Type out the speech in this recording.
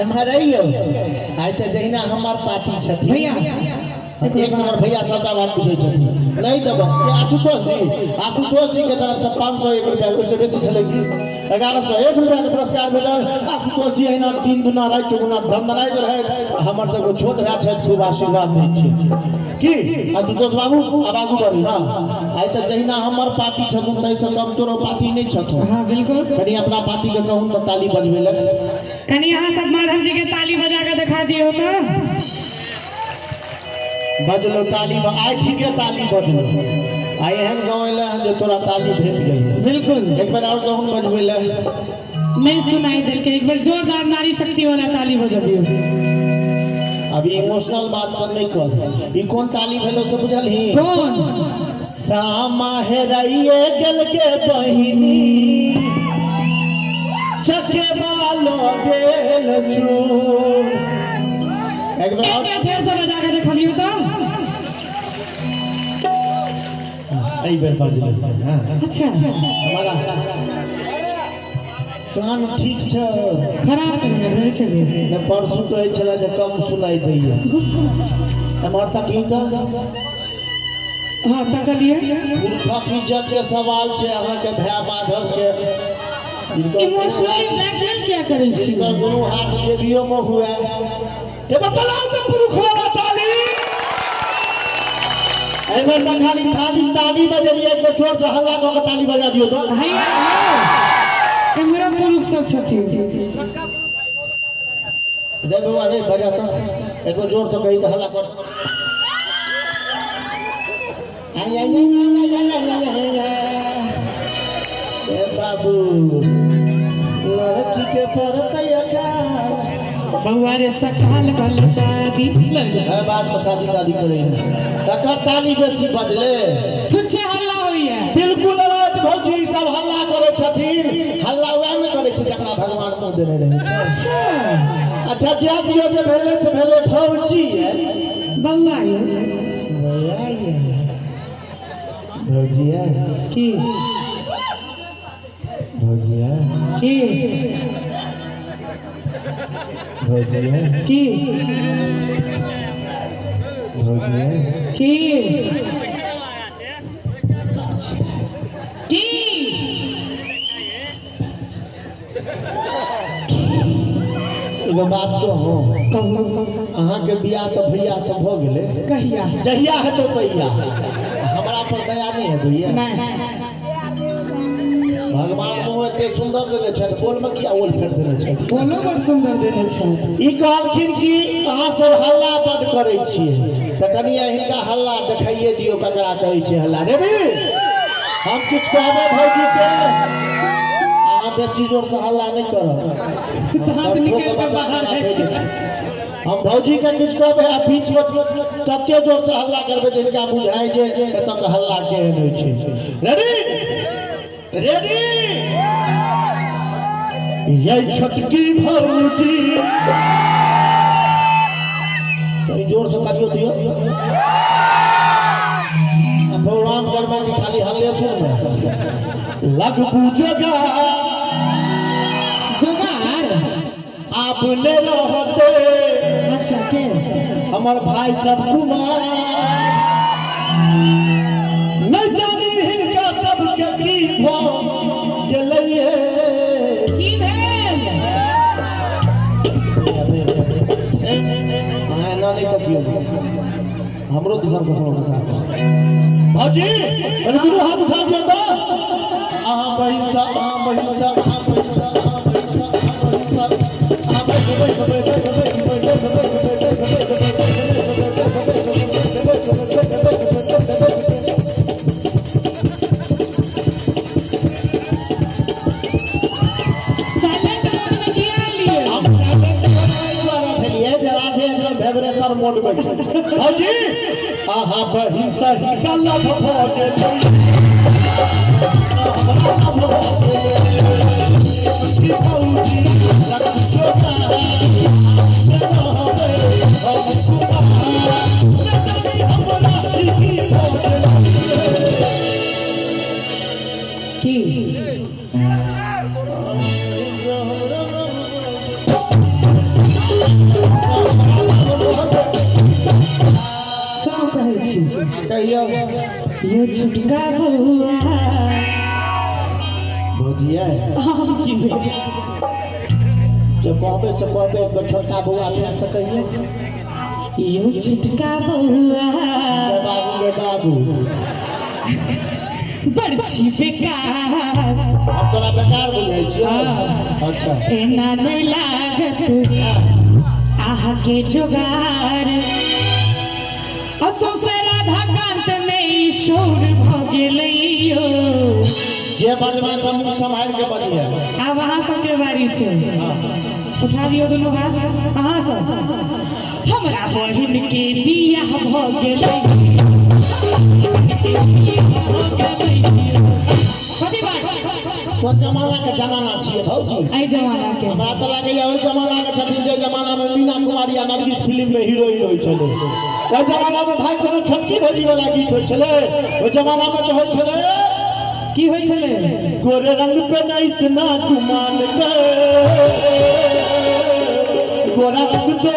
एम्हर अइयौ। आइ तऽ जहिना हमर पार्टी छथिन भैया एक नंबर भैया सबटा बात बुझै छथिन। नहि देबह के आशुतोष जी, आशुतोष जी के तरफ से 501 रुपया, ओहिसँ बेसी छलै की 1101 रुपया के पुरस्कार भेटल। आशुतोष जी अहिना 3 दुना राति चौगुना धन बनाइत रहथि। हमर तऽ एगो छोट भाय छथि, खूब आशीर्वाद दै छै की आशुतोष बाबू। आब आगू बढ़ू। हाँ, आइ तऽ जहिना हमर पार्टी छथुन ताहिसँ कम तोरो पार्टी नहि छथुन। हाँ बिल्कुल। कनि अपना पार्टी के कहून तऽ ताली बजबै लए। कनि अहाँ सब माधव जी के ताली बजा के देखा दियौ तऽ। बजलो ताली, आइ ठीके ताली बजलो। आइ एहन गाँव एलै हन जे तोरा ताली भेट गेल। बिल्कुल। एक बेर और कहून बजबै लए। नहीं सुनाई देलकै, एक बेर जोरदार नारी शक्ति वाला ताली बजबियौ। अभी इमोशनल बात सब नहीं कर। ई कोन ताली भेलो से बुझलही? कौन? सामा हेराइए गेल के बहिनी, चकेबा लऽ गेल चोर। एक बेर और एक बेर फेर से बजा के देखबियौ तऽ। एहि बेर बजलै। हाँ। अच्छा। हमारा कान ठीक छै? खराब तऽ नहि भेल छलै। ने परसू कहै छलै जे कम सुनाइ दैया। एम्हर तकही तऽ। हाँ तकलियै। पुरखक इज्जत के सवाल छै अहाँके भाय माधव के। इमोशनली ब्लैकमेल किया करै छी? हिनकर दुनू हाथ जेबियो में हुए। हे बतलाउ तऽ पुरुख वाला ताली। एहि बेर तऽ खाली खाली ताली बजेलियै, एक बेर जोर से हल्ला कऽ के ताली बजा दियौ तऽ। हैया एम्हरो पुरुख सब छथिन। रे बौआ रे, बजा तऽ एक बेर जोर से कही तऽ हल्ला कर। आय आय आय आय आय आय आय आय आय। ए बाबू, लड़की के पड़तै अकाल। बौआ रे सकाल कल शादी। है बात पर शादी शादी करै है। ककर ताली बेसी बजले? छुच्छे हल्ला होइया। बिल्कुल राज भौजी सब हल्ला करै छथिन। हल्ला वएह ने करै छै जकरा भगवान मुँह देने रहै छै। अच्छा। अच्छा जा दियौ, जे भेलै से भेलै। भौजी है। बौआ यौ। बौआ ये। भौजी है। की? भौजी है। की? भौजी है। की? भौजी है। की? की? एगो बात कहूँ? कहू। अहाँके बियाह तऽ भैया से भऽ गेलै। कहिया? जहिया हेतौ तहिया। हमरा पर दया नहि हेतौ ये? नहीं। भगवान मुँह एते सुन्दर देने छथि, बोल में किया ओल फेर देने छथि? बोलो बड़ सुन्दर देने छथि। ई कहलखिन कि अहाँ सब हल्ला बड्ड करै छियै, तऽ कनि हिनका हल्ला देखाइए दियौ ककरा कहै छै हल्ला। रेडी? हम किछु कहबै भौजी के, अहाँ बेसी जोर से हल्ला नहि करब। दाँत निकालि कऽ बचा के बाहर राखै आबि छै। हम भौजी के किछु कहबै आ बीच में तते जोर से हल्ला करबै जे हिनका बुझाइ जे एतऽ के हल्ला केहन होइ छै। रेडी? रेडी? ये छोटकी भौजी, कनि जोर से करियो दियो। आ प्रोग्राम करबै कि खाली हल्ले सुनबै? लगबू जोगार। जोगार? अपने रहते। अच्छा के? हमर भाई सब कुमार, नहीं जानी हिनका सबके की भऽ गेलैये। की भेल? अहाँ एना नहि कहियौ, हमरो दिसन कखनो कथा। भौजी, कनि दुनू हाथ उठा दियौ तऽ। अहाँ बहिन सब, अहाँ बहिन सब, अहाँ बहिन सब, अहाँ बहिन सब, अहाँ बहिन सब, अहाँ साइलेंट मोड में किया एलियै? हम साइलेंट मोड एहि दुआरे भेलियै जे राधे एखन वाइब्रेशन मोड में छै। भौजी, अहाँ बहिन सही लभ भऽ गेलै। हमरा लभ भऽ गेलै। की भौजी, लख जोगार, रहबै हम कुमार। नहि जानी हमरा की भऽ गेलै। की? छी। कहियौ। यो छोटका बौआ। भौजियै। हम की भेल? जे कहबै से कहबै, एक बेर छोटका बौआ फेर से कहियौ। यो छोटका बौआ। गे बाबू, गे बाबू। बड़ छी बेकार। हम तोरा बेकार बुझै छियौ? हाँ। अच्छा। एना नहि लागत अहाँके जोगार। असौसे राधाकांत में ई शोर भऽ गेलैयो। जे बजबै से मुँह सम्हारि के बजिहे। आब अहाँ सबके बारी छै। उठा दियौ दुनू हाथ अहाँ सब। हमरा बहिन के बियाह भऽ गेलै। कथी बात? कोन जमाना के जमाना छियै भौजी? एहि जमाना के। हमरा तऽ लागैया ओहि जमाना के छथिन जे जमाना में मीना कुमारी आ नरगिस फिल्म में हीरोइन होइ छलै। ओहि जमाना में भाई कोनो छोटकी भौजी वाला गीत होइ छलै? ओहि जमाना में तऽ होइ छलै। की होइ छलै? गोरे रंग पे न इतना गुमान कर, गोरा रंग तो